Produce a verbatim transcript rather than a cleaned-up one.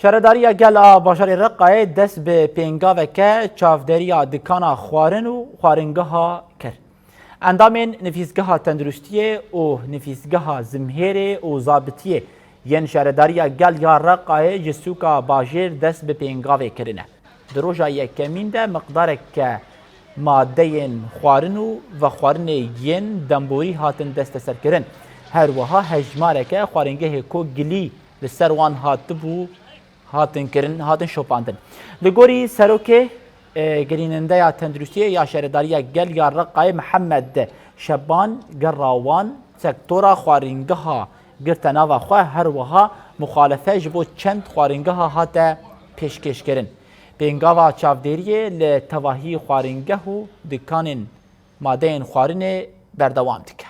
Şaredariya Gel a bajarê Reqayê dest bi pêngaveke çavderiya dikana xwarin û xwaringeha kir. Endamên Nivîsgeha Tenduristiyê û Nivîsgeha Zimhêrê û Zabitiyê yên Şaredariya Gel ya Reqayê ji sûka bajêr dest bi pêngavê kirine. Di roja yekemîn de miqdareke madeyên xwarin û vexwarinê yên demborî hatin desteserkirin. Her wiha hejmareke xwaringehê ku gilî li ser wan hatibû, hatin kirin, hatin şopandin. Li gorî serokê, e, gerînendeya tenduristiyê ya Şaredariya Gel ya Reqayê Mihemed Şeban, gera wan sektora xwaringeha girte nava xwe, her wiha muxalefe ji bo çend xwaringeha hate pêşkêşkirin. Pêngava çavdêriyê li tevahî xwaringeh û dikanên madeyên xwarinê berdewam dike.